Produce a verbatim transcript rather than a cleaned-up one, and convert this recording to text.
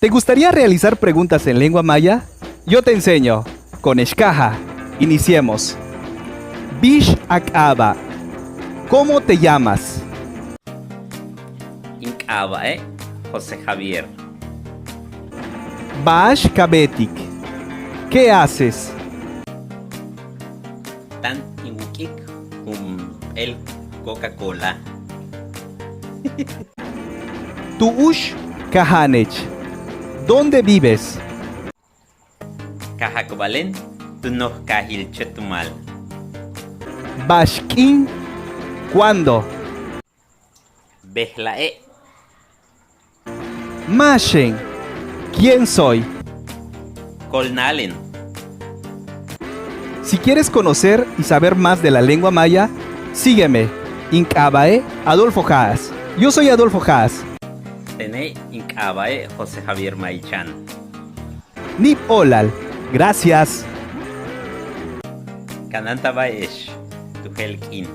¿Te gustaría realizar preguntas en lengua maya? Yo te enseño. Ko'one'ex kaja. Iniciemos. ¿Bix a k'aaba'? ¿Cómo te llamas? In k'aaba'e' José Javier. ¿Ba'ax ka beetik? ¿Qué haces? Táan in wuk'ik jump'éel Coca-Cola. ¿Tu'ux ka janech? ¿Dónde vives? Ka jakbalen tu noj kaajil Chetumal. ¿Ba'ax k'iin? ¿Cuándo? Bejla'e'. Máaxen. ¿Quién soy? Ko'olna'alen. Si quieres conocer y saber más de la lengua maya, sígueme. In k'aaba'e' Adolfo Jaas. Yo soy Adolfo Jaas. Tene' in k'aaba'e' José Javier Maichan. Níib óolal. Gracias. Kanáantaba'e'ex tu jeel k'iin.